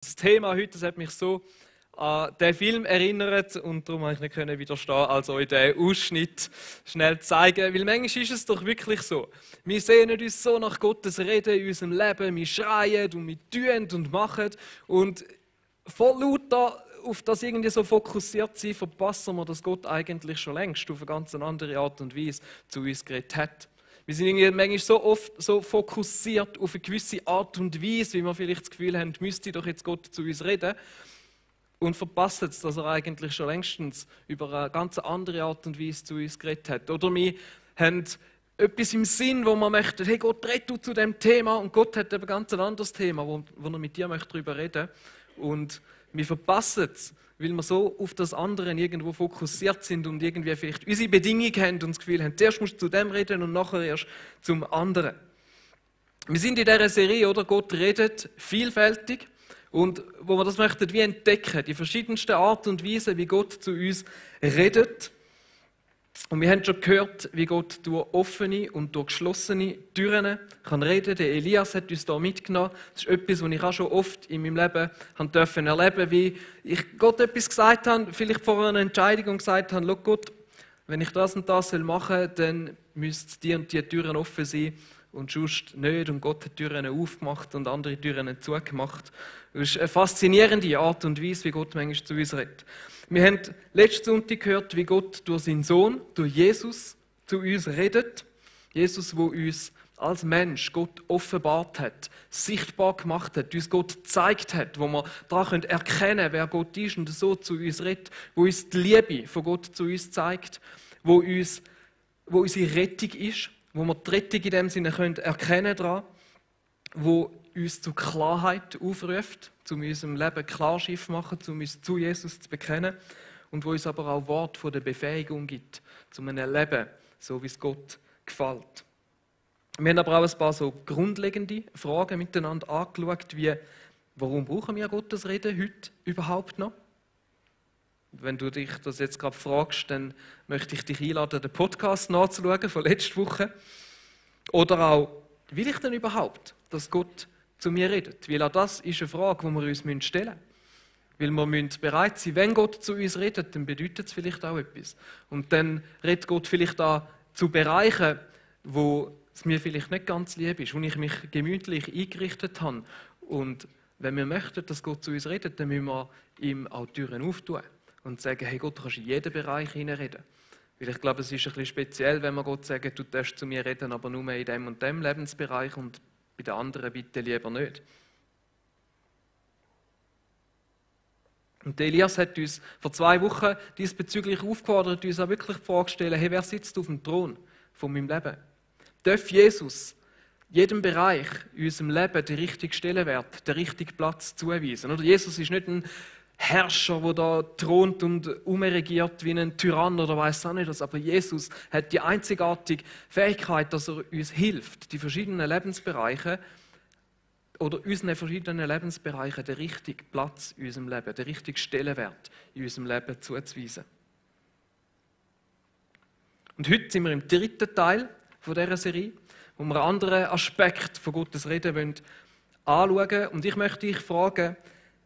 Das Thema heute, das hat mich so an den Film erinnert und darum konnte ich nicht widerstehen, also in den Ausschnitt schnell zeigen. Weil manchmal ist es doch wirklich so. Wir sehnen uns so nach Gottes Reden in unserem Leben. Wir schreien und wir tun und machen. Und voll lauter auf das irgendwie so fokussiert sein, verpassen wir, dass Gott eigentlich schon längst auf eine ganz andere Art und Weise zu uns geredet hat. Wir sind irgendwie manchmal so oft so fokussiert auf eine gewisse Art und Weise, wie wir vielleicht das Gefühl haben, müsste doch jetzt Gott zu uns reden. Und verpassen es, dass er eigentlich schon längstens über eine ganz andere Art und Weise zu uns geredet hat. Oder wir haben etwas im Sinn, wo wir möchten, hey Gott, red du zu dem Thema. Und Gott hat eben ganz ein anderes Thema, wo er mit dir darüber reden möchte. Und wir verpassen es, weil wir so auf das andere irgendwo fokussiert sind und irgendwie vielleicht unsere Bedingungen haben und das Gefühl haben, zuerst musst du zu dem reden und nachher erst zum anderen. Wir sind in dieser Serie, oder? Gott redet vielfältig. Und wo wir das möchten, wie entdecken, die verschiedensten Arten und Weisen, wie Gott zu uns redet. Und wir haben schon gehört, wie Gott durch offene und durch geschlossene Türen kann reden. Der Elias hat uns da mitgenommen. Das ist etwas, was ich auch schon oft in meinem Leben erleben durfte, wie ich Gott etwas gesagt habe, vielleicht vor einer Entscheidung und gesagt habe, schau Gott, wenn ich das und das machen soll, dann müssten die und die Türen offen sein und sonst nicht. Und Gott hat Türen aufgemacht und andere Türen zugemacht. Das ist eine faszinierende Art und Weise, wie Gott manchmal zu uns redet. Wir haben letzten Sonntag gehört, wie Gott durch seinen Sohn, durch Jesus, zu uns redet. Jesus, der uns als Mensch Gott offenbart hat, sichtbar gemacht hat, uns Gott gezeigt hat, wo wir daran erkennen können, wer Gott ist und so zu uns redet, wo uns die Liebe von Gott zu uns zeigt, wo unsere Rettung ist, wo wir die Rettung in dem Sinne erkennen können, wo uns zu Klarheit aufruft, um unserem Leben Klarschiff zu machen, um uns zu Jesus zu bekennen und wo uns aber auch Wort von der Befähigung gibt, zu einem Leben, so wie es Gott gefällt. Wir haben aber auch ein paar so grundlegende Fragen miteinander angeschaut, wie warum brauchen wir Gottes Reden heute überhaupt noch? Wenn du dich das jetzt gerade fragst, dann möchte ich dich einladen, den Podcast nachzuschauen von letzter Woche. Oder auch, will ich denn überhaupt, dass Gott zu mir redet? Weil auch das ist eine Frage, die wir uns stellen müssen. Weil wir bereit sein, wenn Gott zu uns redet, dann bedeutet es vielleicht auch etwas. Und dann redet Gott vielleicht auch zu Bereichen, wo es mir vielleicht nicht ganz lieb ist, wo ich mich gemütlich eingerichtet habe. Und wenn wir möchten, dass Gott zu uns redet, dann müssen wir ihm auch die Türen auftun und sagen, hey Gott, du kannst in jeden Bereich hineinreden. Weil ich glaube, es ist ein bisschen speziell, wenn wir Gott sagen, du darfst zu mir reden, aber nur in dem und dem Lebensbereich und bei den anderen bitte lieber nicht. Und Elias hat uns vor 2 Wochen diesbezüglich aufgefordert, uns auch wirklich die Frage zu stellen, hey, wer sitzt auf dem Thron von meinem Leben? Darf Jesus jedem Bereich in unserem Leben den richtigen Stellenwert, den richtigen Platz zuweisen? Oder Jesus ist nicht ein Herrscher, der da thront und umregiert wie ein Tyrann oder weiß auch nicht was. Aber Jesus hat die einzigartige Fähigkeit, dass er uns hilft, die verschiedenen Lebensbereiche oder unseren verschiedenen Lebensbereichen den richtigen Platz in unserem Leben, den richtigen Stellenwert in unserem Leben zuzuweisen. Und heute sind wir im 3. Teil von dieser Serie, wo wir einen anderen Aspekt von Gottes Reden anschauen wollen. Und ich möchte dich fragen,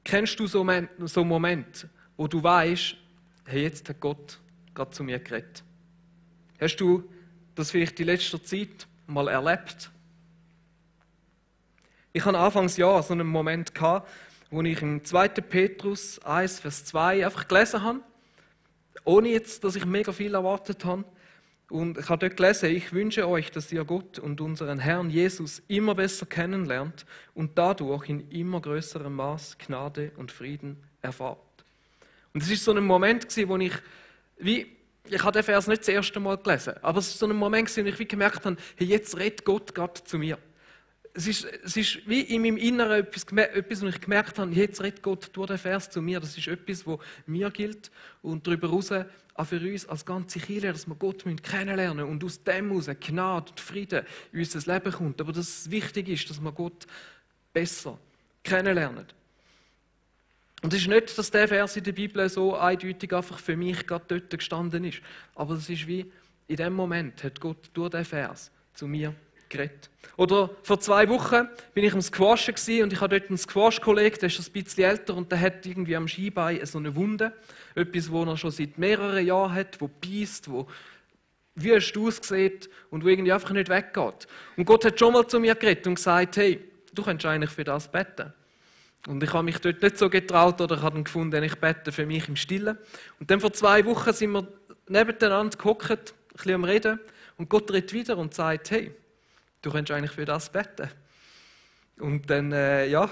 kennst du so einen Moment, wo du weißt, hey, jetzt hat Gott gerade zu mir geredet? Hast du das vielleicht in letzter Zeit mal erlebt? Ich hatte Anfangsjahr so einen Moment gehabt, wo ich im 2. Petrus 1, Vers 2 einfach gelesen habe, ohne jetzt, dass ich mega viel erwartet habe. Und ich habe dort gelesen, ich wünsche euch, dass ihr Gott und unseren Herrn Jesus immer besser kennenlernt und dadurch in immer größerem Maß Gnade und Frieden erfahrt. Und es war so ein Moment, wo ich habe den Vers nicht das erste Mal gelesen, aber es war so ein Moment, wo ich gemerkt habe, hey, jetzt redet Gott gerade zu mir. Es ist wie in meinem Inneren etwas, wo ich gemerkt habe, jetzt redet Gott durch den Vers zu mir. Das ist etwas, was mir gilt und darüber hinaus auch für uns als ganze Kirche, dass wir Gott kennenlernen müssen und aus dem heraus Gnade und Frieden in unser Leben kommt. Aber dass es wichtig ist, dass wir Gott besser kennenlernen. Und es ist nicht, dass der Vers in der Bibel so eindeutig einfach für mich gerade dort gestanden ist. Aber es ist wie, in dem Moment hat Gott durch den Vers zu mir geredet. Oder vor 2 Wochen bin ich am Squashen und ich habe dort einen Squash-Kollegen, der ist schon ein bisschen älter und der hat irgendwie am Skibein so eine Wunde. Etwas, das er schon seit mehreren Jahren hat, wo beisst, wo wüst aussieht und wo irgendwie einfach nicht weggeht. Und Gott hat schon mal zu mir geredet und gesagt, hey, du könntest eigentlich für das beten. Und ich habe mich dort nicht so getraut oder ich habe dann gefunden, ich bete für mich im Stillen. Und dann vor 2 Wochen sind wir nebeneinander gehockt, ein bisschen am Reden und Gott redet wieder und sagt, hey, du könntest eigentlich für das beten. Und dann, habe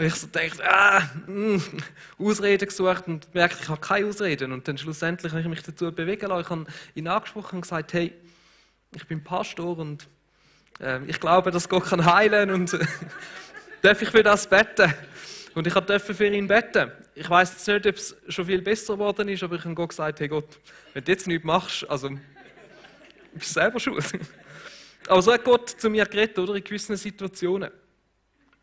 ich so gedacht, Ausreden gesucht und merkte, ich habe keine Ausreden. Und dann schlussendlich habe ich mich dazu bewegen lassen. Ich habe ihn angesprochen und gesagt, hey, ich bin Pastor und ich glaube, dass Gott kann heilen und darf ich für das beten? Und ich durfte für ihn beten. Ich weiss jetzt nicht, ob es schon viel besser geworden ist, aber ich habe Gott gesagt, hey Gott, wenn du jetzt nichts machst, also bist du selber schuld. Aber so hat Gott zu mir geredet, oder, in gewissen Situationen.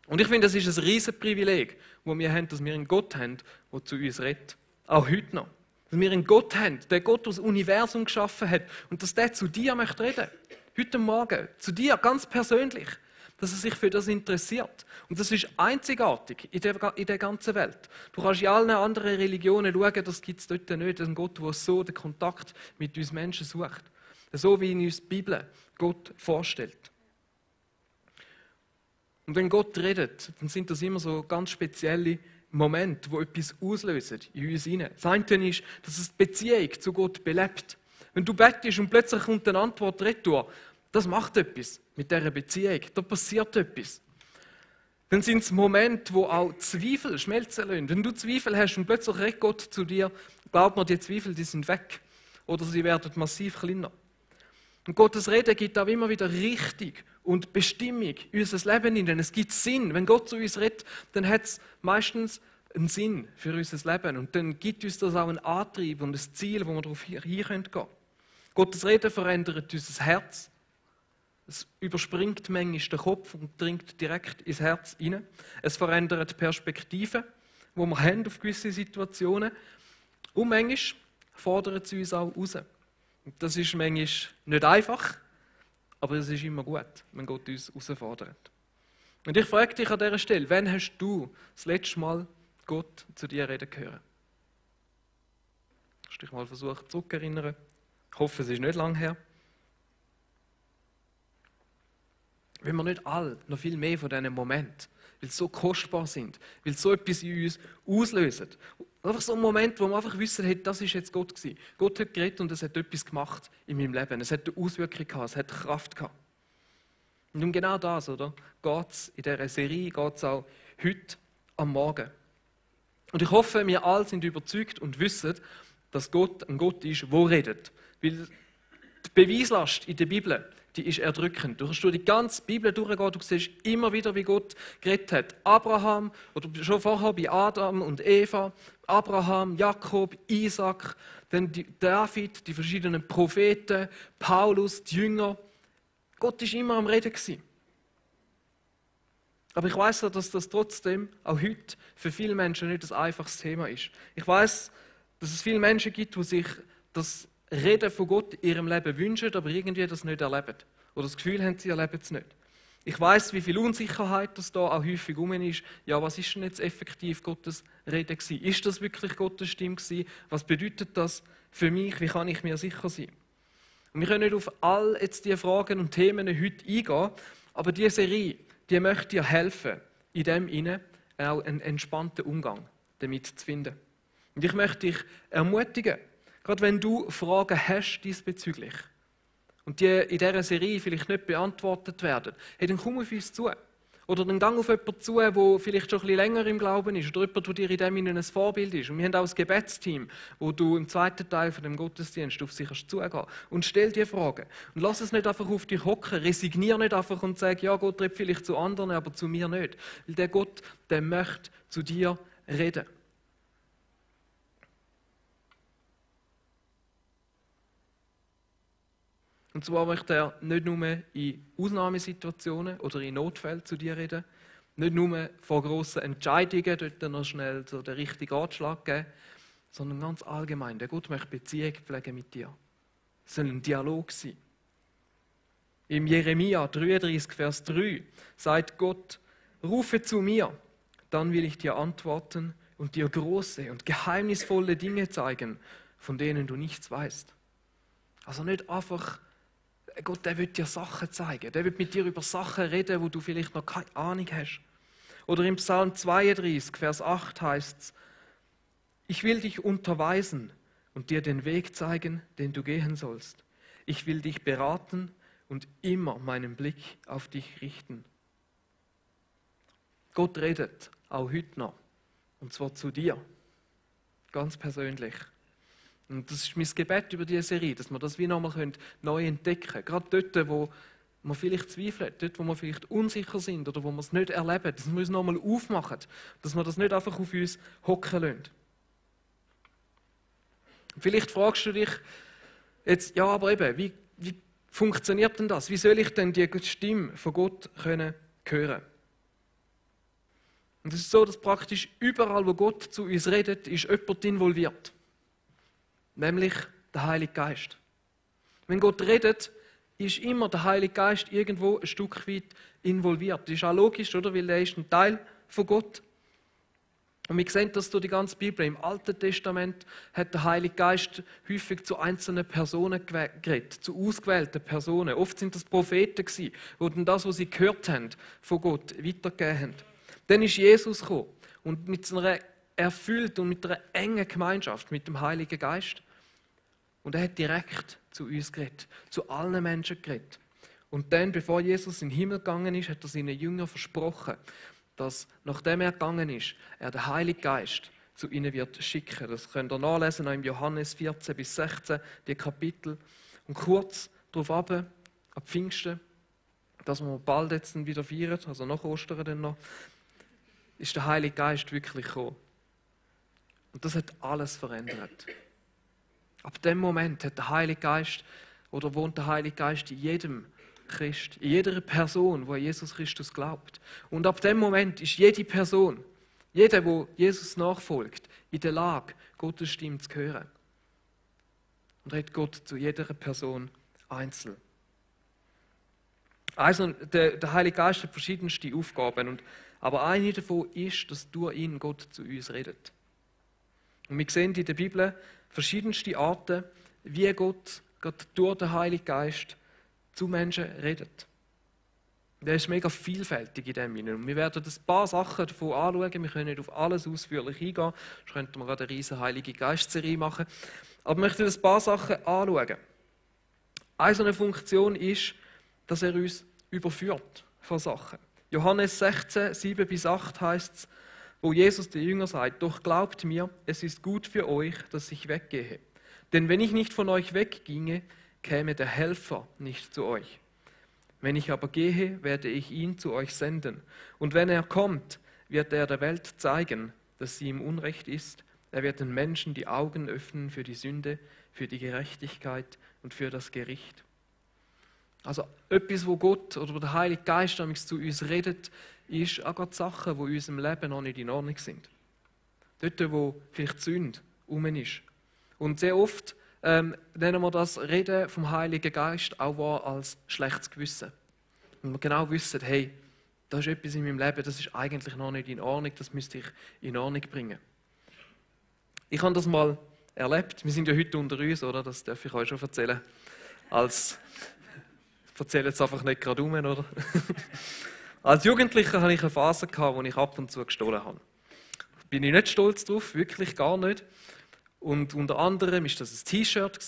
Und ich finde, das ist ein riesen Privileg, das wir haben, dass wir einen Gott haben, der zu uns redet. Auch heute noch. Dass wir einen Gott haben, der Gott das Universum geschaffen hat und dass der zu dir möchte reden. Heute Morgen, zu dir, ganz persönlich. Dass er sich für das interessiert. Und das ist einzigartig in der ganzen Welt. Du kannst in allen anderen Religionen schauen, das gibt es dort nicht. Ein Gott, der so den Kontakt mit uns Menschen sucht. So wie in uns die Bibel Gott vorstellt. Und wenn Gott redet, dann sind das immer so ganz spezielle Momente, die etwas auslösen in uns hinein. Das eine ist, dass es die Beziehung zu Gott belebt. Wenn du bettest und plötzlich kommt eine Antwort retour, das macht etwas mit dieser Beziehung. Da passiert etwas. Dann sind es Momente, wo auch Zweifel schmelzen lassen. Wenn du Zweifel hast und plötzlich redet Gott zu dir, glaub mir, die Zweifel, die sind weg. Oder sie werden massiv kleiner. Und Gottes Reden gibt auch immer wieder Richtung und Bestimmung in unser Leben hinein. Es gibt Sinn. Wenn Gott zu uns redet, dann hat es meistens einen Sinn für unser Leben. Und dann gibt uns das auch einen Antrieb und ein Ziel, wo wir darauf hin gehen können. Gottes Reden verändert unser Herz. Es überspringt manchmal den Kopf und dringt direkt ins Herz hinein. Es verändert die Perspektive, die wir haben auf gewisse Situationen. Und manchmal fordert es uns auch raus. Das ist manchmal nicht einfach, aber es ist immer gut, wenn Gott uns herausfordert. Und ich frage dich an dieser Stelle, wann hast du das letzte Mal Gott zu dir reden gehört? Hast du dich mal versucht zurückzuerinnern? Ich hoffe, es ist nicht lang her. Wenn wir nicht alle noch viel mehr von diesen Momenten, weil sie so kostbar sind, weil sie so etwas in uns auslösen. Einfach so ein Moment, wo wir einfach wissen, hey, das ist jetzt Gott gewesen. Gott hat geredet und es hat etwas gemacht in meinem Leben. Es hat eine Auswirkung gehabt, es hat Kraft gehabt. Und um genau das, oder, geht es in dieser Serie, geht es auch heute am Morgen. Und ich hoffe, wir alle sind überzeugt und wissen, dass Gott ein Gott ist, der redet. Weil die Beweislast in der Bibel, die ist erdrückend. Du kannst durch die ganze Bibel durchgehen, du siehst immer wieder, wie Gott geredet hat. Abraham, oder schon vorher bei Adam und Eva, Abraham, Jakob, Isaac, dann David, die verschiedenen Propheten, Paulus, die Jünger. Gott ist immer am Reden gewesen. Aber ich weiss ja, dass das trotzdem auch heute für viele Menschen nicht ein einfaches Thema ist. Ich weiss, dass es viele Menschen gibt, die sich das Reden von Gott in ihrem Leben wünschen, aber irgendwie das nicht erleben. Oder das Gefühl haben, sie erleben es nicht. Ich weiss, wie viel Unsicherheit das da auch häufig rum ist. Ja, was ist denn jetzt effektiv Gottes Reden gewesen? Ist das wirklich Gottes Stimme gewesen? Was bedeutet das für mich? Wie kann ich mir sicher sein? Und wir können nicht auf all jetzt diese Fragen und Themen heute eingehen, aber diese Serie, die möchte dir helfen, in dem Sinne auch einen entspannten Umgang damit zu finden. Und ich möchte dich ermutigen, gerade wenn du Fragen hast diesbezüglich und die in dieser Serie vielleicht nicht beantwortet werden, hey, dann komm auf uns zu. Oder dann gang auf jemanden zu, der vielleicht schon ein bisschen länger im Glauben ist oder jemand, der dir in dem Sinne ein Vorbild ist. Und wir haben auch ein Gebetsteam, wo du im zweiten Teil von dem Gottesdienst auf sich zugehen kannst. Und stell dir Fragen. Und lass es nicht einfach auf dich hocken. Resignier nicht einfach und sag, ja, Gott redet vielleicht zu anderen, aber zu mir nicht. Weil der Gott, der möchte zu dir reden. Und zwar möchte er nicht nur in Ausnahmesituationen oder in Notfällen zu dir reden, nicht nur vor grossen Entscheidungen dort noch schnell so den richtigen Ratschlag geben, sondern ganz allgemein. Der Gott möchte Beziehung pflegen mit dir. Es soll ein Dialog sein. Im Jeremia 33, Vers 3 sagt Gott, rufe zu mir, dann will ich dir antworten und dir große und geheimnisvolle Dinge zeigen, von denen du nichts weißt. Also nicht einfach, Gott, der will dir Sachen zeigen, der will mit dir über Sachen reden, wo du vielleicht noch keine Ahnung hast. Oder im Psalm 32, Vers 8 heißt es, ich will dich unterweisen und dir den Weg zeigen, den du gehen sollst. Ich will dich beraten und immer meinen Blick auf dich richten. Gott redet auch heute noch, und zwar zu dir, ganz persönlich. Und das ist mein Gebet über diese Serie, dass wir das wie nochmal neu entdecken können. Gerade dort, wo wir vielleicht zweifeln, dort, wo wir vielleicht unsicher sind oder wo wir es nicht erleben, dass wir uns nochmal aufmachen, dass wir das nicht einfach auf uns hocken lassen. Vielleicht fragst du dich jetzt, ja, aber eben, wie funktioniert denn das? Wie soll ich denn die Stimme von Gott hören? Und es ist so, dass praktisch überall, wo Gott zu uns redet, ist jemand involviert. Nämlich der Heilige Geist. Wenn Gott redet, ist immer der Heilige Geist irgendwo ein Stück weit involviert. Das ist auch logisch, oder? Weil er ist ein Teil von Gott. Und wir sehen das durch die ganze Bibel. Im Alten Testament hat der Heilige Geist häufig zu einzelnen Personen geredet, zu ausgewählten Personen. Oft sind das Propheten gewesen, die dann das, was sie gehört haben, von Gott weitergegeben haben. Dann ist Jesus gekommen und mit so einer erfüllten und mit einer engen Gemeinschaft mit dem Heiligen Geist. Und er hat direkt zu uns geredet, zu allen Menschen geredet. Und dann, bevor Jesus in den Himmel gegangen ist, hat er seinen Jüngern versprochen, dass, nachdem er gegangen ist, er den Heiligen Geist zu ihnen wird schicken. Das könnt ihr nachlesen im Johannes 14 bis 16, die Kapitel. Und kurz darauf ab Pfingsten, dass wir bald jetzt wieder feiern, also nach Ostern dann noch, ist der Heilige Geist wirklich gekommen. Und das hat alles verändert. Ab dem Moment hat der Heilige Geist, oder wohnt der Heilige Geist in jedem Christ, in jeder Person, die an Jesus Christus glaubt. Und ab dem Moment ist jede Person, jeder, der Jesus nachfolgt, in der Lage, Gottes Stimme zu hören. Und redet Gott zu jeder Person einzeln. Also der Heilige Geist hat verschiedenste Aufgaben, aber eine davon ist, dass durch ihn Gott zu uns redet. Und wir sehen in der Bibel verschiedenste Arten, wie Gott durch den Heiligen Geist zu Menschen redet. Der ist mega vielfältig in dem Sinne. Und wir werden ein paar Sachen davon anschauen. Wir können nicht auf alles ausführlich eingehen. Sonst könnten wir gerade eine riesige Heilige Geist-Serie machen. Aber wir möchten ein paar Sachen anschauen. Eine so eine Funktion ist, dass er uns überführt von Sachen. Johannes 16, 7 bis 8 heißt es, wo Jesus den Jüngern sagt, doch glaubt mir, es ist gut für euch, dass ich weggehe. Denn wenn ich nicht von euch wegginge, käme der Helfer nicht zu euch. Wenn ich aber gehe, werde ich ihn zu euch senden. Und wenn er kommt, wird er der Welt zeigen, dass sie im Unrecht ist. Er wird den Menschen die Augen öffnen für die Sünde, für die Gerechtigkeit und für das Gericht. Also etwas, wo Gott oder wo der Heilige Geist zu uns redet, ist auch gerade Sachen, die in unserem Leben noch nicht in Ordnung sind. Dort, wo vielleicht Sünde rum ist. Und sehr oft nennen wir das Reden vom Heiligen Geist auch wahr als schlechtes Gewissen. Und wir genau wissen, hey, da ist etwas in meinem Leben, das ist eigentlich noch nicht in Ordnung, das müsste ich in Ordnung bringen. Ich habe das mal erlebt. Wir sind ja heute unter uns, oder? Das darf ich euch schon erzählen. Ich erzähle jetzt einfach nicht gerade um, oder? Als Jugendlicher hatte ich eine Phase, wo ich ab und zu gestohlen habe. Bin ich nicht stolz drauf, wirklich gar nicht. Und unter anderem war das ein T-Shirt.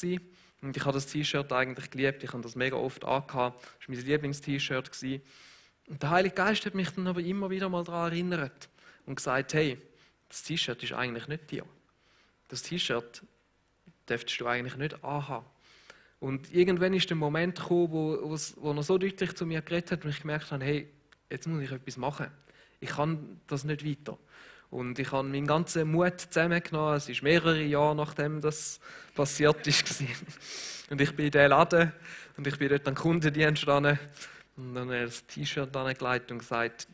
Und ich habe das T-Shirt eigentlich geliebt. Ich habe das mega oft angehabt. Das war mein Lieblings-T-Shirt. Und der Heilige Geist hat mich dann aber immer wieder mal daran erinnert und gesagt, hey, das T-Shirt ist eigentlich nicht dir. Das T-Shirt dürftest du eigentlich nicht anhaben. Und irgendwann ist der Moment gekommen, wo er so deutlich zu mir geredet hat und ich gemerkt habe, hey, jetzt muss ich etwas machen. Ich kann das nicht weiter. Und ich habe meinen ganzen Mut zusammengenommen. Es ist mehrere Jahre, nachdem das passiert ist. Und ich bin in diesen Laden und ich bin dort an den Kundendienst ran. Und dann habe ich das T-Shirt angelegt und gesagt,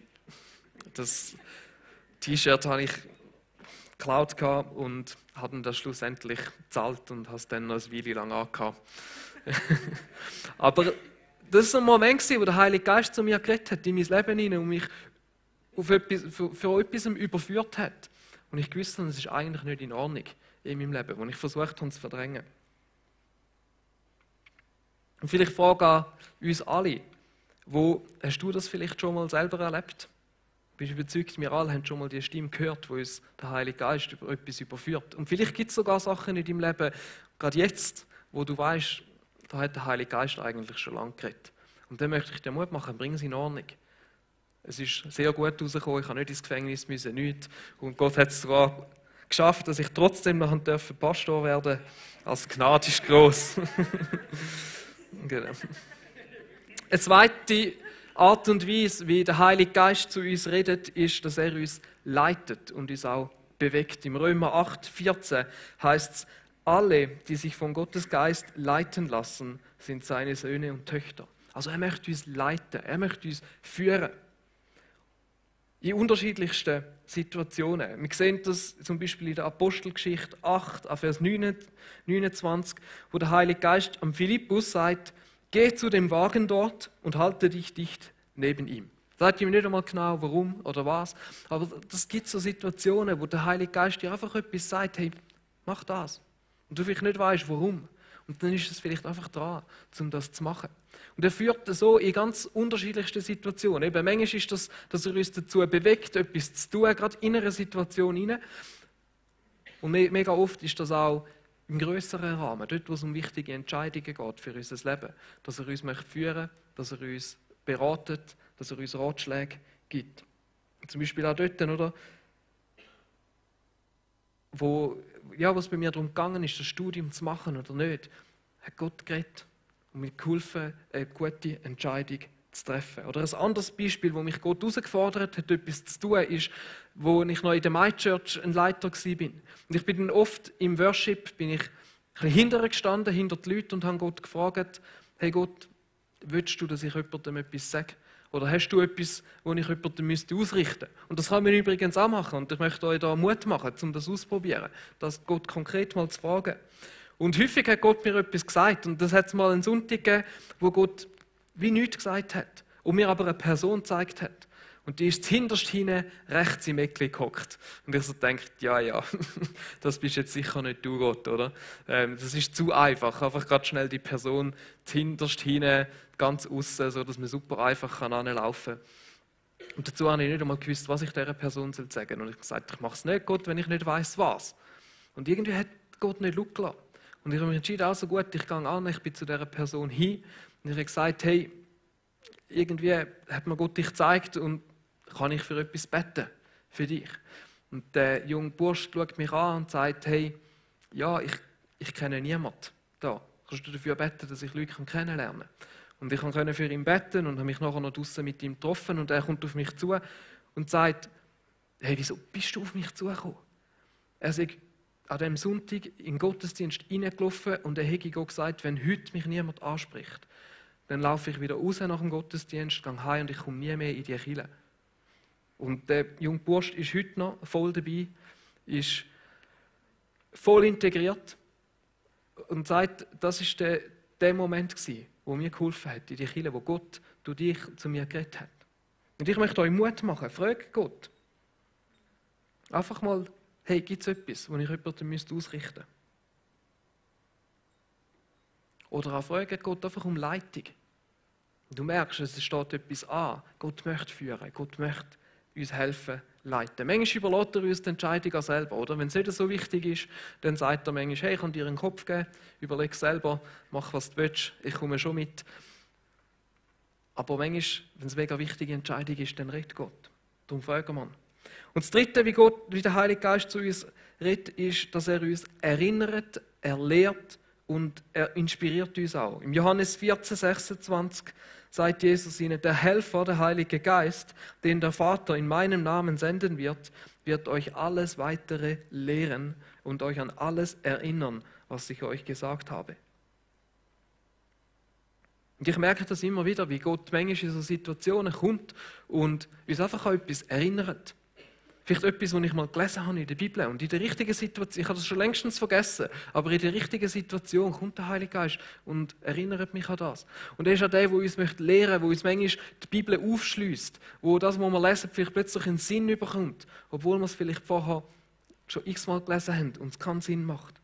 das T-Shirt habe ich geklaut und habe das schlussendlich gezahlt und habe es dann noch eine Weile lang angehabt. Aber das war so ein Moment, wo der Heilige Geist zu mir geredet hat, in mein Leben hinein und mich für etwas überführt hat. Und ich wusste, das ist eigentlich nicht in Ordnung in meinem Leben, wo ich versucht habe zu verdrängen. Und vielleicht frage an uns alle, hast du das vielleicht schon mal selber erlebt? Ich bin überzeugt, wir alle haben schon mal die Stimme gehört, wo uns der Heilige Geist über etwas überführt. Und vielleicht gibt es sogar Sachen in deinem Leben, gerade jetzt, wo du weißt, da hat der Heilige Geist eigentlich schon lange geredet. Und dann möchte ich dir Mut machen, bring es in Ordnung. Es ist sehr gut rausgekommen, ich habe nicht ins Gefängnis müssen, nichts. Und Gott hat es sogar geschafft, dass ich trotzdem noch Pastor werden durfte. Als Gnade ist gross. Genau. Eine zweite Art und Weise, wie der Heilige Geist zu uns redet, ist, dass er uns leitet und uns auch bewegt. Im Römer 8,14 heißt es, alle, die sich von Gottes Geist leiten lassen, sind seine Söhne und Töchter. Also er möchte uns leiten, er möchte uns führen. In unterschiedlichsten Situationen. Wir sehen das zum Beispiel in der Apostelgeschichte 8, Vers 29, wo der Heilige Geist am Philippus sagt, geh zu dem Wagen dort und halte dich dicht neben ihm. Sagt ihm nicht einmal genau, warum oder was, aber das gibt so Situationen, wo der Heilige Geist dir einfach etwas sagt, hey, mach das. Und du vielleicht nicht weißt, warum. Und dann ist es vielleicht einfach dran, um das zu machen. Und er führt das so in ganz unterschiedlichsten Situationen. Eben, manchmal ist das, dass er uns dazu bewegt, etwas zu tun, gerade in einer Situation hinein. Und mega oft ist das auch im grösseren Rahmen, dort, wo es um wichtige Entscheidungen geht für unser Leben. Dass er uns führen möchte, dass er uns beratet, dass er uns Ratschläge gibt. Zum Beispiel auch dort, oder? Wo es bei mir darum gegangen ist, das Studium zu machen oder nicht, hat Gott geredet und mir geholfen, eine gute Entscheidung zu treffen. Oder ein anderes Beispiel, wo mich Gott herausgefordert hat, etwas zu tun, ist, wo ich noch in der My Church ein Leiter war. Und ich bin dann oft im Worship, bin ich ein bisschen hinterher gestanden, hinter die Leute und habe Gott gefragt, hey Gott, willst du, dass ich jemandem etwas sage? Oder hast du etwas, das ich jemandem ausrichten müsste? Und das kann man übrigens auch machen. Und ich möchte euch da Mut machen, um das auszuprobieren. Das Gott konkret mal zu fragen. Und häufig hat Gott mir etwas gesagt. Und das hat es mal einen Sonntag gegeben, wo Gott wie nichts gesagt hat. Und mir aber eine Person gezeigt hat. Und die ist hinterst hinten rechts im Eckli gehockt. Und ich so gedacht, ja, das bist jetzt sicher nicht du, Gott, oder? Das ist zu einfach. Einfach gerade schnell die Person hinterst hinten, ganz außen, so dass man super einfach anlaufen kann. Und dazu habe ich nicht einmal gewusst, was ich dieser Person sagen soll. Und ich habe gesagt, ich mache es nicht, Gott, wenn ich nicht weiss, was. Und irgendwie hat Gott nicht Lust gelassen. Und ich habe mich entschieden, also gut, ich gehe an, ich bin zu dieser Person hin. Und ich habe gesagt, hey, irgendwie hat mir Gott dich gezeigt und kann ich für etwas beten, für dich? Und der junge Bursch schaut mich an und sagt, hey, ja, ich kenne niemanden da. Kannst du dafür beten, dass ich Leute kennenlernen kann? Und ich konnte für ihn beten und habe mich nachher noch draussen mit ihm getroffen und er kommt auf mich zu und sagt, hey, wieso bist du auf mich zugekommen? Er sagt, an diesem Sonntag in den Gottesdienst reingelaufen und er hätte gesagt, wenn heute mich niemand anspricht, dann laufe ich wieder raus nach dem Gottesdienst, gehe heim und ich komme nie mehr in die Kirche. Und der junge Bursch ist heute noch voll dabei, ist voll integriert und sagt, das war der Moment, wo mir geholfen hat, in die Kirche, wo Gott durch dich zu mir geredet hat. Und ich möchte euch Mut machen, fragt Gott. Einfach mal, hey, gibt es etwas, was ich jemandem ausrichten müsste? Oder auch fragt Gott einfach um Leitung. Du merkst, es steht etwas an. Gott möchte führen, Gott möchte uns helfen, leiten. Manchmal überlässt er uns die Entscheidung auch selber, oder? Wenn es nicht so wichtig ist, dann sagt er manchmal, hey, ich kann dir einen Kopf geben, überleg selber, mach, was du willst, ich komme schon mit. Aber manchmal, wenn es eine mega wichtige Entscheidung ist, dann redet Gott. Darum fragen wir ihn. Und das Dritte, wie der Heilige Geist zu uns redet, ist, dass er uns erinnert, er lehrt und er inspiriert uns auch. Im Johannes 14, 26 sagt Jesus ihnen, der Helfer, der Heilige Geist, den der Vater in meinem Namen senden wird euch alles Weitere lehren und euch an alles erinnern, was ich euch gesagt habe. Und ich merke das immer wieder, wie Gott manchmal in so Situationen kommt und uns einfach an etwas erinnert. Vielleicht etwas, was ich mal gelesen habe in der Bibel. Und in der richtigen Situation, ich habe das schon längstens vergessen, aber in der richtigen Situation kommt der Heilige Geist und erinnert mich an das. Und er ist auch der, der uns lehren möchte, der uns manchmal die Bibel aufschliesst, wo das, was wir lesen, vielleicht plötzlich einen Sinn überkommt, obwohl wir es vielleicht vorher schon x-mal gelesen haben und es keinen Sinn macht.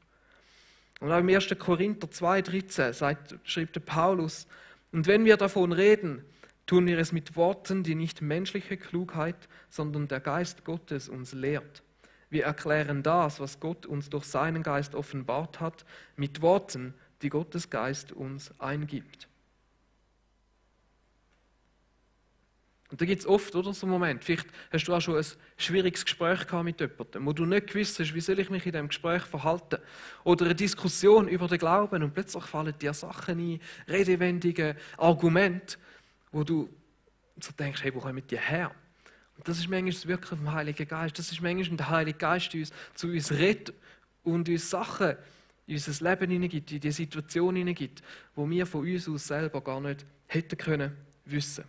Und auch im 1. Korinther 2,13 schreibt der Paulus, und wenn wir davon reden, tun wir es mit Worten, die nicht menschliche Klugheit, sondern der Geist Gottes uns lehrt. Wir erklären das, was Gott uns durch seinen Geist offenbart hat, mit Worten, die Gottes Geist uns eingibt. Und da gibt es oft, oder, so einen Moment, vielleicht hast du auch schon ein schwieriges Gespräch gehabt mit jemandem, wo du nicht gewusst hast, wie soll ich mich in diesem Gespräch verhalten. Oder eine Diskussion über den Glauben und plötzlich fallen dir Sachen ein, Redewendungen, Argumente, wo du so denkst, hey, wo kommen die her? Und das ist manchmal das Wirken vom Heiligen Geist. Das ist manchmal, wenn der Heilige Geist zu uns redet und uns Sachen in unser Leben hineingibt, in die Situation hineingibt, wo wir von uns aus selber gar nicht hätten können wissen.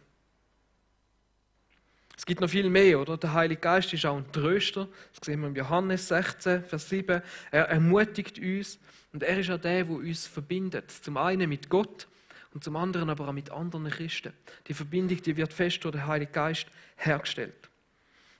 Es gibt noch viel mehr, oder? Der Heilige Geist ist auch ein Tröster. Das sehen wir in Johannes 16, Vers 7. Er ermutigt uns und er ist auch der, der uns verbindet. Zum einen mit Gott und zum anderen aber auch mit anderen Christen. Die Verbindung, die wird fest durch den Heiligen Geist hergestellt.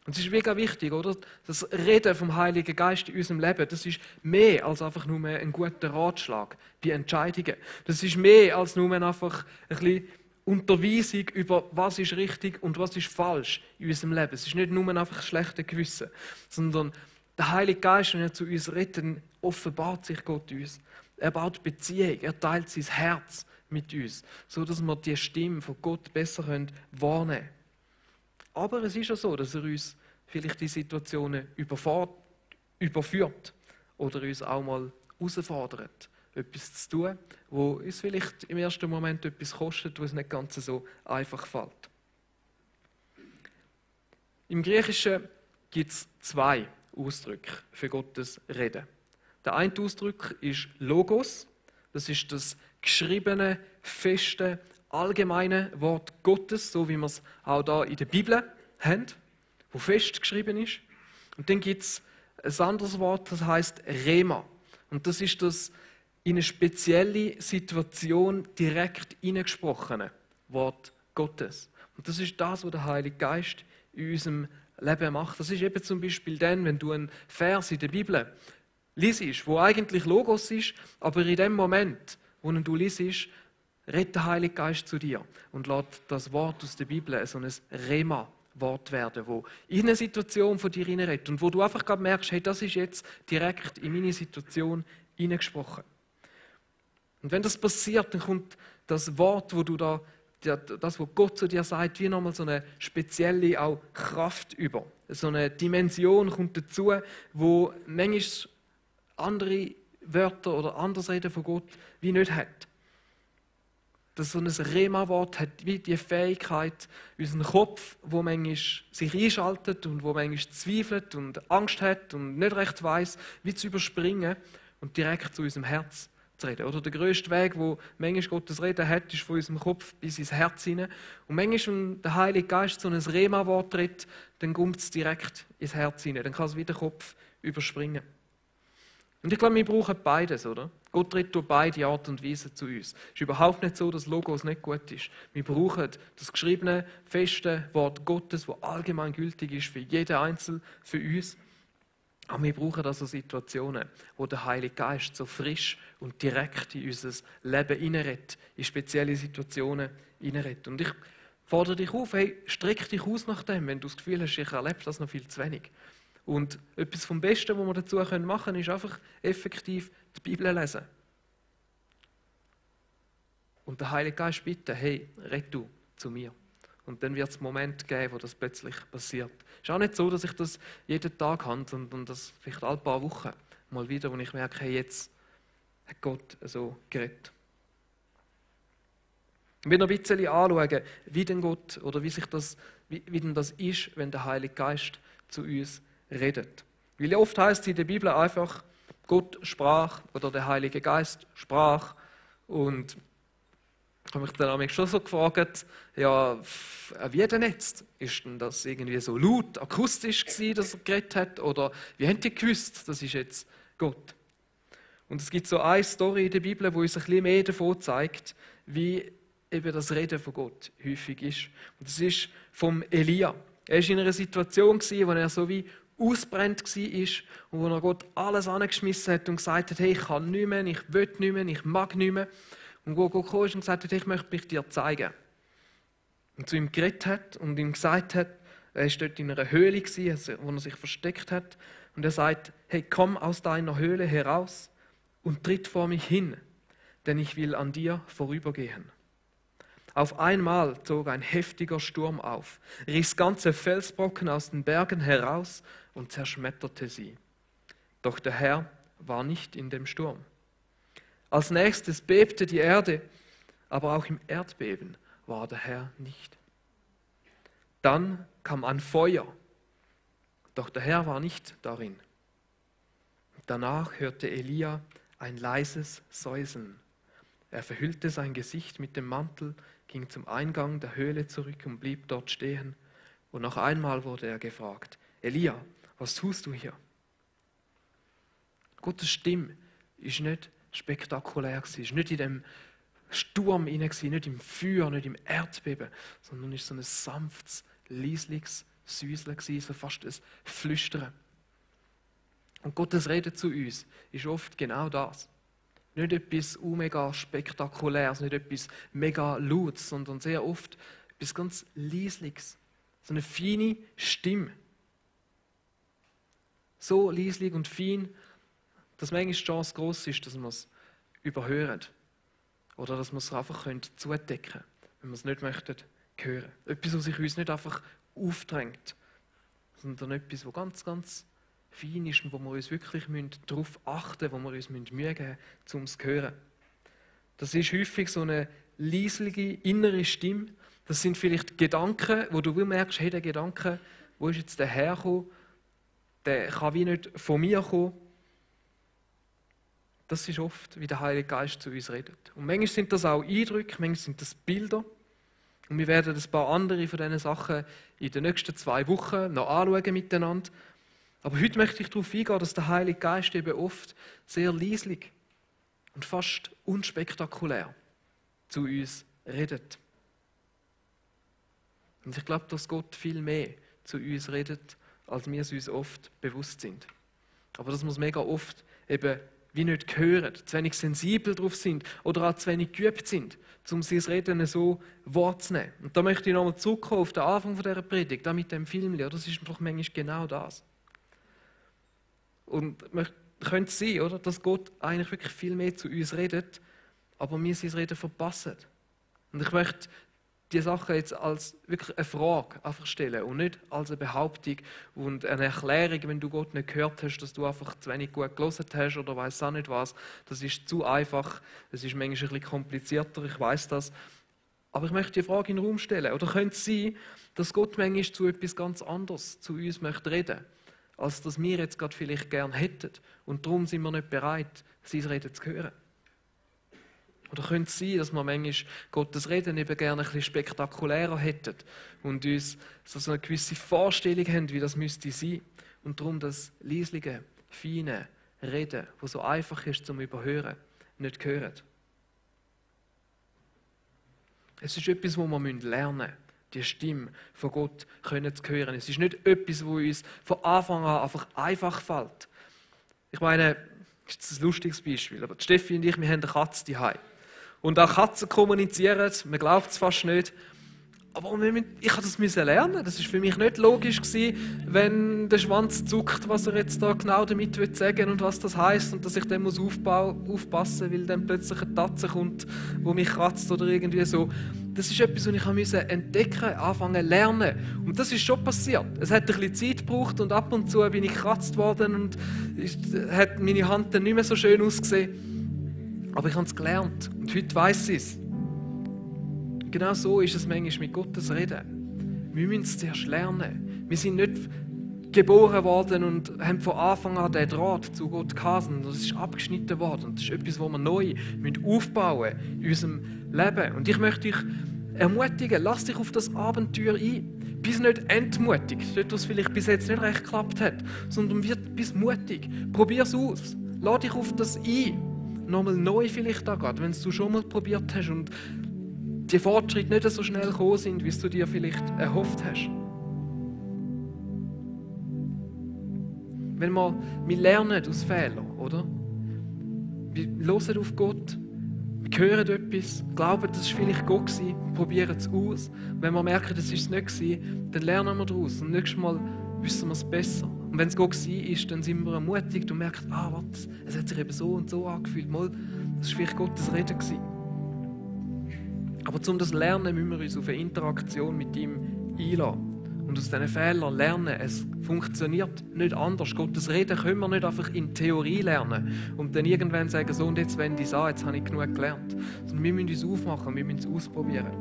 Und es ist mega wichtig, oder? Das Reden vom Heiligen Geist in unserem Leben, das ist mehr als einfach nur ein guter Ratschlag bei Entscheidungen. Das ist mehr als nur einfach ein bisschen Unterweisung über was ist richtig und was ist falsch in unserem Leben. Es ist nicht nur einfach schlechtes Gewissen, sondern der Heilige Geist, wenn er zu uns redet, offenbart sich Gott uns. Er baut Beziehung, er teilt sein Herz mit uns, so dass wir die Stimme von Gott besser wahrnehmen können. Aber es ist ja so, dass er uns vielleicht die Situationen überführt oder uns auch mal herausfordert, etwas zu tun, wo uns vielleicht im ersten Moment etwas kostet, wo es nicht ganz so einfach fällt. Im Griechischen gibt es 2 Ausdrücke für Gottes Reden. Der eine Ausdruck ist Logos, das ist das geschriebene, feste, allgemeine Wort Gottes, so wie wir es auch da in der Bibel haben, wo fest geschrieben ist. Und dann gibt es ein anderes Wort, das heißt Rema. Und das ist das in eine spezielle Situation direkt hineingesprochene Wort Gottes. Und das ist das, was der Heilige Geist in unserem Leben macht. Das ist eben zum Beispiel dann, wenn du einen Vers in der Bibel liest, wo eigentlich Logos ist, aber in dem Moment, wo du liest, redet der Heilige Geist zu dir und lässt das Wort aus der Bibel so ein Rema-Wort werden, wo in eine Situation von dir hineinredet und wo du einfach gerade merkst, hey, das ist jetzt direkt in meine Situation hineingesprochen. Und wenn das passiert, dann kommt das Wort, wo du da, das, was Gott zu dir sagt, wie nochmal so eine spezielle auch Kraft über. So eine Dimension kommt dazu, wo manchmal andere Wörter oder anderes Reden von Gott wie nicht hat. Dass so ein Rema-Wort hat wie die Fähigkeit, unseren Kopf, wo manchmal sich einschaltet und wo manchmal zweifelt und Angst hat und nicht recht weiss, wie zu überspringen und direkt zu unserem Herz zu reden. Oder der grösste Weg, wo manchmal Gottes Reden hat, ist von unserem Kopf bis ins Herz hinein. Und manchmal, wenn der Heilige Geist so ein Rema-Wort redet, dann kommt es direkt ins Herz hinein. Dann kann es wie der Kopf überspringen. Und ich glaube, wir brauchen beides, oder? Gott redet durch beide Art und Weise zu uns. Es ist überhaupt nicht so, dass Logos nicht gut ist. Wir brauchen das geschriebene, feste Wort Gottes, das allgemein gültig ist für jeden Einzelnen, für uns. Aber wir brauchen also Situationen, wo der Heilige Geist so frisch und direkt in unser Leben hineinredet, in spezielle Situationen hineinredet. Und ich fordere dich auf, hey, streck dich aus nach dem, wenn du das Gefühl hast, ich erlebe das noch viel zu wenig. Und etwas vom Besten, was wir dazu machen können, ist einfach effektiv die Bibel lesen. Und der Heilige Geist bitten, hey, red du zu mir. Und dann wird es Momente geben, wo das plötzlich passiert. Es ist auch nicht so, dass ich das jeden Tag habe, sondern das vielleicht alle paar Wochen mal wieder, wo ich merke, hey, jetzt hat Gott so geredet. Ich will noch ein bisschen anschauen, wie denn Gott oder wie denn das ist, wenn der Heilige Geist zu uns redet. Weil oft heißt es in der Bibel einfach, Gott sprach oder der Heilige Geist sprach und Ich habe mich dann schon so gefragt, ja, wie denn jetzt? Ist denn das irgendwie so laut, akustisch gewesen, dass er geredet hat? Oder wie haben die gewusst, das ist jetzt Gott? Und es gibt so eine Story in der Bibel, wo uns ein bisschen mehr davon zeigt, wie eben das Reden von Gott häufig ist. Und das ist vom Elia. Er war in einer Situation, wo er so wie ausbrennt war und wo er Gott alles angeschmissen hat und gesagt hat, hey, ich kann nicht mehr, ich will nicht mehr, ich mag nicht mehr. Und wo Gott kam und gesagt hat, ich möchte mich dir zeigen. Und zu ihm geredet hat und ihm gesagt hat, er war dort in einer Höhle, wo er sich versteckt hat. Und er sagt, hey, komm aus deiner Höhle heraus und tritt vor mich hin, denn ich will an dir vorübergehen. Auf einmal zog ein heftiger Sturm auf, riss ganze Felsbrocken aus den Bergen heraus und zerschmetterte sie. Doch der Herr war nicht in dem Sturm. Als nächstes bebte die Erde, aber auch im Erdbeben war der Herr nicht. Dann kam ein Feuer, doch der Herr war nicht darin. Danach hörte Elia ein leises Säuseln. Er verhüllte sein Gesicht mit dem Mantel, ging zum Eingang der Höhle zurück und blieb dort stehen. Und noch einmal wurde er gefragt, Elia, was tust du hier? Gottes Stimme ist nicht spektakulär gewesen, ist nicht in dem Sturm hinein gewesen, nicht im Feuer, nicht im Erdbeben, sondern ist so ein sanftes, leisliches Säuseln gewesen, so fast ein Flüstern. Und Gottes Rede zu uns ist oft genau das. Nicht etwas mega Spektakuläres, nicht etwas mega Lautes, sondern sehr oft etwas ganz Leisliches. So eine feine Stimme. So leislich und fein, dass manchmal die Chance gross ist, dass wir es überhören. Oder dass wir es einfach zudecken können, wenn wir es nicht möchten hören. Etwas, was sich uns nicht einfach aufdrängt, sondern etwas, das ganz, ganz fein ist und wo wir uns wirklich darauf achten müssen, wo wir uns Mühe geben müssen, um es zu hören. Das ist häufig so eine leislige innere Stimme. Das sind vielleicht Gedanken, wo du merkst, hey, der Gedanke, wo ist jetzt der hergekommen? Der kann wie nicht von mir kommen. Das ist oft, wie der Heilige Geist zu uns redet. Und manchmal sind das auch Eindrücke, manchmal sind das Bilder. Und wir werden ein paar andere von diesen Sachen in den nächsten 2 Wochen noch anschauen miteinander. Aber heute möchte ich darauf eingehen, dass der Heilige Geist eben oft sehr leislich und fast unspektakulär zu uns redet. Und ich glaube, dass Gott viel mehr zu uns redet, als wir es uns oft bewusst sind. Aber dass wir es mega oft eben wie nicht hören, zu wenig sensibel drauf sind oder auch zu wenig geübt sind, um sein Reden so wahrzunehmen. Und da möchte ich nochmal zurückkommen auf den Anfang dieser Predigt, da mit dem Film. Das ist doch manchmal genau das. Und könnte es sein, oder, dass Gott eigentlich wirklich viel mehr zu uns redet, aber wir sein Reden verpassen. Und ich möchte die Sache jetzt als wirklich eine Frage einfach stellen und nicht als eine Behauptung und eine Erklärung, wenn du Gott nicht gehört hast, dass du einfach zu wenig gut gelesen hast oder weiss auch nicht was. Das ist zu einfach, es ist manchmal ein bisschen komplizierter, ich weiss das. Aber ich möchte die Frage in den Raum stellen. Oder könnte es sein, dass Gott manchmal zu etwas ganz anderes zu uns möchte reden, als dass wir jetzt gerade vielleicht gern hätten und darum sind wir nicht bereit, sein Reden zu hören? Oder könnte es sein, dass wir manchmal Gottes Reden eben gerne ein bisschen spektakulärer hätten und uns so eine gewisse Vorstellung haben, wie das müsste sein und darum das leislige, feine Reden, das so einfach ist zum Überhören, nicht hören? Es ist etwas, was wir lernen müssen, die Stimme von Gott zu hören. Es ist nicht etwas, das uns von Anfang an einfach fällt. Ich meine, das ist ein lustiges Beispiel, aber Steffi und ich, wir haben eine Katze zu Hause. Und auch Katzen kommunizieren, man glaubt es fast nicht. Aber ich musste das lernen. Das war für mich nicht logisch gewesen, wenn der Schwanz zuckt, was er jetzt da genau damit sagen will und was das heisst. Und dass ich dann aufpassen muss, weil dann plötzlich eine Tatze kommt, die mich kratzt oder irgendwie so. Das ist etwas, was ich entdecken musste, anfangen zu lernen. Und das ist schon passiert. Es hat ein bisschen Zeit gebraucht und ab und zu bin ich gekratzt worden und hat meine Hand dann nicht mehr so schön ausgesehen. Aber ich habe es gelernt und heute weiss ich es. Genau so ist es manchmal mit Gottes Reden. Wir müssen es zuerst lernen. Wir sind nicht geboren worden und haben von Anfang an den Draht zu Gott gehabt. Und das ist abgeschnitten worden. Und das ist etwas, was wir neu aufbauen müssen in unserem Leben. Und ich möchte dich ermutigen, lass dich auf das Abenteuer ein. Bist nicht entmutigt, dort, was vielleicht bis jetzt nicht recht geklappt hat, sondern bist mutig. Probier es aus. Lass dich auf das ein. Nochmal neu vielleicht auch gerade, wenn du schon mal probiert hast und die Fortschritte nicht so schnell gekommen sind, wie du dir vielleicht erhofft hast. Wenn wir lernen aus Fehlern, oder? Wir hören auf Gott, wir hören etwas, glauben, das war vielleicht Gott gewesen, probieren es aus. Wenn wir merken, das war es nicht gewesen, dann lernen wir daraus und nächstes Mal wissen wir es besser. Und wenn es Gott war, dann sind wir ermutigt und merken, warte, es hat sich eben so und so angefühlt. Mal, das war vielleicht Gottes Reden gewesen. Aber um das zu lernen, müssen wir uns auf eine Interaktion mit ihm einlassen. Und aus diesen Fehlern lernen, es funktioniert nicht anders. Gottes Reden können wir nicht einfach in Theorie lernen und dann irgendwann sagen, so und jetzt wende ich es an, jetzt habe ich genug gelernt. Sondern wir müssen uns aufmachen, wir müssen es ausprobieren.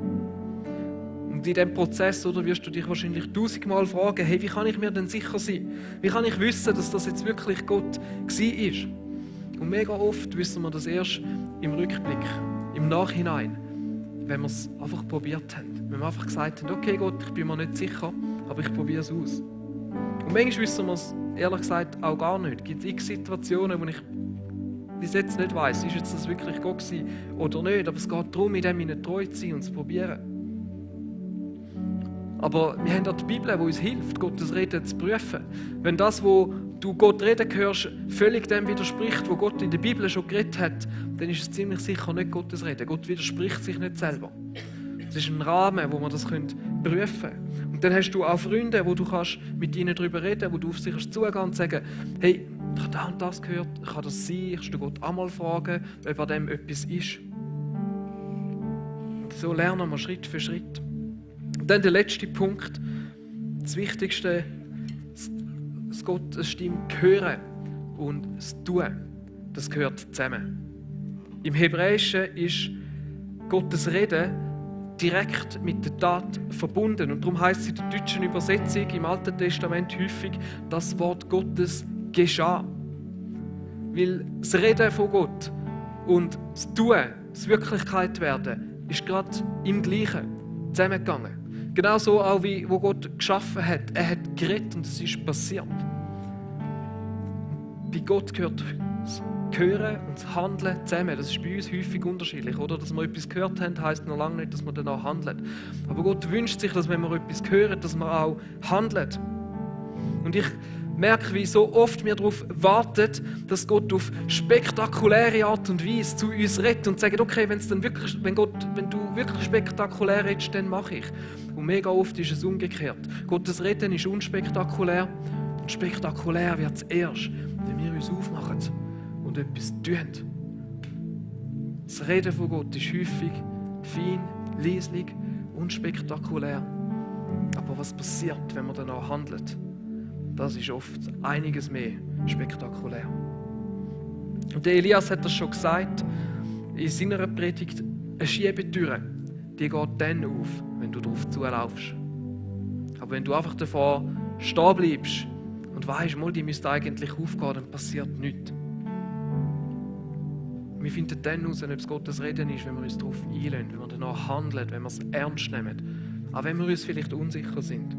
Und in diesem Prozess wirst du dich wahrscheinlich 1000-mal fragen, hey, wie kann ich mir denn sicher sein? Wie kann ich wissen, dass das jetzt wirklich Gott war? Und mega oft wissen wir das erst im Rückblick, im Nachhinein, wenn wir es einfach probiert haben. Wenn wir einfach gesagt haben, okay Gott, ich bin mir nicht sicher, aber ich probiere es aus. Und manchmal wissen wir es, ehrlich gesagt, auch gar nicht. Es gibt x Situationen, wo ich bis jetzt nicht weiss, ist jetzt das wirklich Gott gewesen oder nicht. Aber es geht darum, in dem treu zu sein und zu probieren. Aber wir haben auch die Bibel, die uns hilft, Gottes Reden zu prüfen. Wenn das, wo du Gott reden hörst, völlig dem widerspricht, wo Gott in der Bibel schon geredet hat, dann ist es ziemlich sicher nicht Gottes Reden. Gott widerspricht sich nicht selber. Es ist ein Rahmen, wo man das prüfen können. Und dann hast du auch Freunde, wo du mit ihnen darüber reden kannst, wo du auf sich zugehen und sagen, hey, ich habe das und das gehört, kann das sein? Ich kann Gott einmal fragen, ob an dem etwas ist. Und so lernen wir Schritt für Schritt. Und dann der letzte Punkt, das Wichtigste, das Gottes Stimme hören und das Tun, das gehört zusammen. Im Hebräischen ist Gottes Reden direkt mit der Tat verbunden. Und darum heißt es in der deutschen Übersetzung im Alten Testament häufig, das Wort Gottes geschah. Weil das Reden von Gott und das Tun, das Wirklichkeit werden, ist gerade im Gleichen zusammengegangen. Genauso auch wie wo Gott geschaffen hat. Er hat geredet und es ist passiert. Bei Gott gehört das Hören und das Handeln zusammen. Das ist bei uns häufig unterschiedlich. Oder? Dass wir etwas gehört haben, heisst noch lange nicht, dass wir danach handeln. Aber Gott wünscht sich, dass wenn wir etwas hören, dass wir auch handeln. Und ich merke, wie so oft wir darauf warten, dass Gott auf spektakuläre Art und Weise zu uns redet und sagt, okay, wenn du wirklich spektakulär redest, dann mache ich. Und mega oft ist es umgekehrt. Gottes Reden ist unspektakulär und spektakulär wird es erst, wenn wir uns aufmachen und etwas tun. Das Reden von Gott ist häufig fein, leislich, unspektakulär. Aber was passiert, wenn man danach handelt? Das ist oft einiges mehr spektakulär. Und der Elias hat das schon gesagt in seiner Predigt, eine Schiebetüre, die geht dann auf, wenn du darauf zulaufst. Aber wenn du einfach davor stehen bleibst und weisst, die müsste eigentlich aufgehen, dann passiert nichts. Wir finden dann heraus, ob es Gottes Reden ist, wenn wir uns darauf einlassen, wenn wir danach handeln, wenn wir es ernst nehmen. Auch wenn wir uns vielleicht unsicher sind.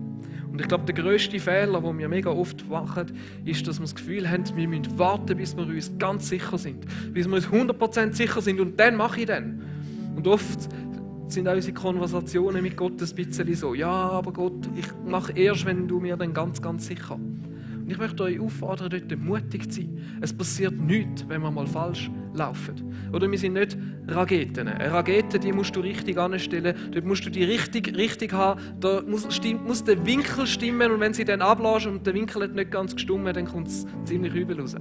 Und ich glaube, der grösste Fehler, den wir mega oft machen, ist, dass wir das Gefühl haben, wir müssen warten, bis wir uns ganz sicher sind. Bis wir uns 100% sicher sind und dann mache ich dann. Und oft sind auch unsere Konversationen mit Gott ein bisschen so, ja, aber Gott, ich mache erst, wenn du mir dann ganz, ganz sicher. Und ich möchte euch auffordern, dort mutig zu sein. Es passiert nichts, wenn wir mal falsch laufen. Oder wir sind nicht Raketen. Eine Rakete, die musst du richtig anstellen. Dort musst du die richtig haben. Da muss der Winkel stimmen. Und wenn sie dann ablässt und der Winkel hat nicht ganz gestimmt, dann kommt es ziemlich übel raus.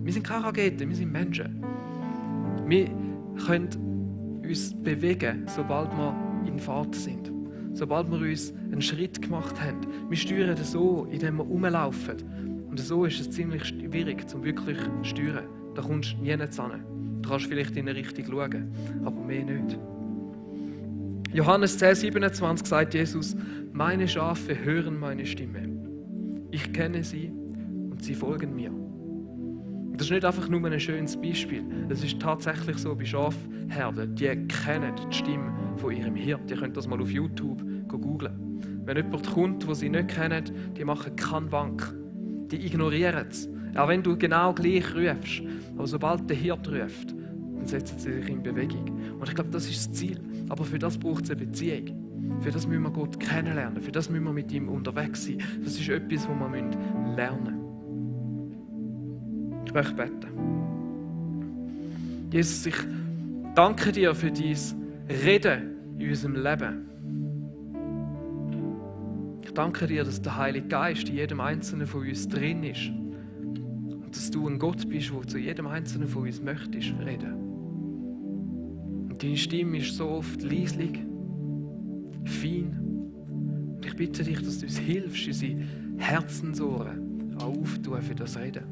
Wir sind keine Raketen, wir sind Menschen. Wir können uns bewegen, sobald wir in Fahrt sind. Sobald wir uns einen Schritt gemacht haben. Wir steuern so, indem wir rumlaufen. Und so ist es ziemlich schwierig, zum wirklich zu steuern. Da kommst du nie hin. Du kannst vielleicht in eine Richtung schauen, aber mehr nicht. Johannes 10,27 sagt Jesus, meine Schafe hören meine Stimme. Ich kenne sie und sie folgen mir. Das ist nicht einfach nur ein schönes Beispiel. Es ist tatsächlich so bei Schafherden, die kennen die Stimme von ihrem Hirt. Ihr könnt das mal auf YouTube googlen. Wenn jemand kommt, den sie nicht kennen, die machen keinen Wank. Die ignorieren es. Auch wenn du genau gleich rufst. Aber sobald der Hirt ruft, dann setzen sie sich in Bewegung. Und ich glaube, das ist das Ziel. Aber für das braucht es eine Beziehung. Für das müssen wir Gott kennenlernen. Für das müssen wir mit ihm unterwegs sein. Das ist etwas, was wir lernen müssen. Ich möchte beten. Jesus, ich danke dir für dein Reden in unserem Leben. Ich danke dir, dass der Heilige Geist in jedem Einzelnen von uns drin ist. Und dass du ein Gott bist, der zu jedem Einzelnen von uns möchtest reden. Und deine Stimme ist so oft leislich, fein. Und ich bitte dich, dass du uns hilfst, unsere Herzensohren auftun für das Reden.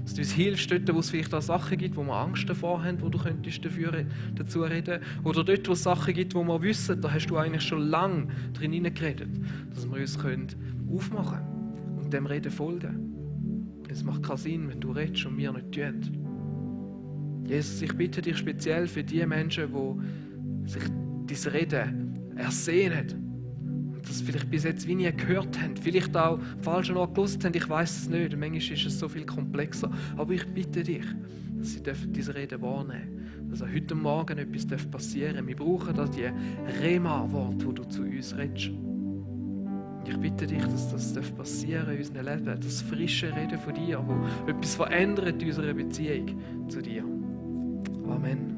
Dass du uns hilfst, dort, wo es vielleicht auch Sachen gibt, wo wir Angst davor haben, wo du könntest dazu reden. Oder dort, wo es Sachen gibt, wo wir wissen, da hast du eigentlich schon lange drin hineingeredet. Dass wir uns aufmachen können und dem Reden folgen. Es macht keinen Sinn, wenn du redest und wir nicht tun. Jesus, ich bitte dich speziell für die Menschen, die sich dein Reden ersehnen. Das vielleicht bis jetzt wie nie gehört haben, vielleicht auch falsch noch gelesen haben, ich weiss es nicht, manchmal ist es so viel komplexer. Aber ich bitte dich, dass sie diese Rede wahrnehmen dürfen, dass heute Morgen etwas passieren darf. Wir brauchen da die Rema-Worte, die du zu uns redest. Ich bitte dich, dass das passieren in unserem Leben, das frische Reden von dir, das etwas verändert in unserer Beziehung zu dir. Amen.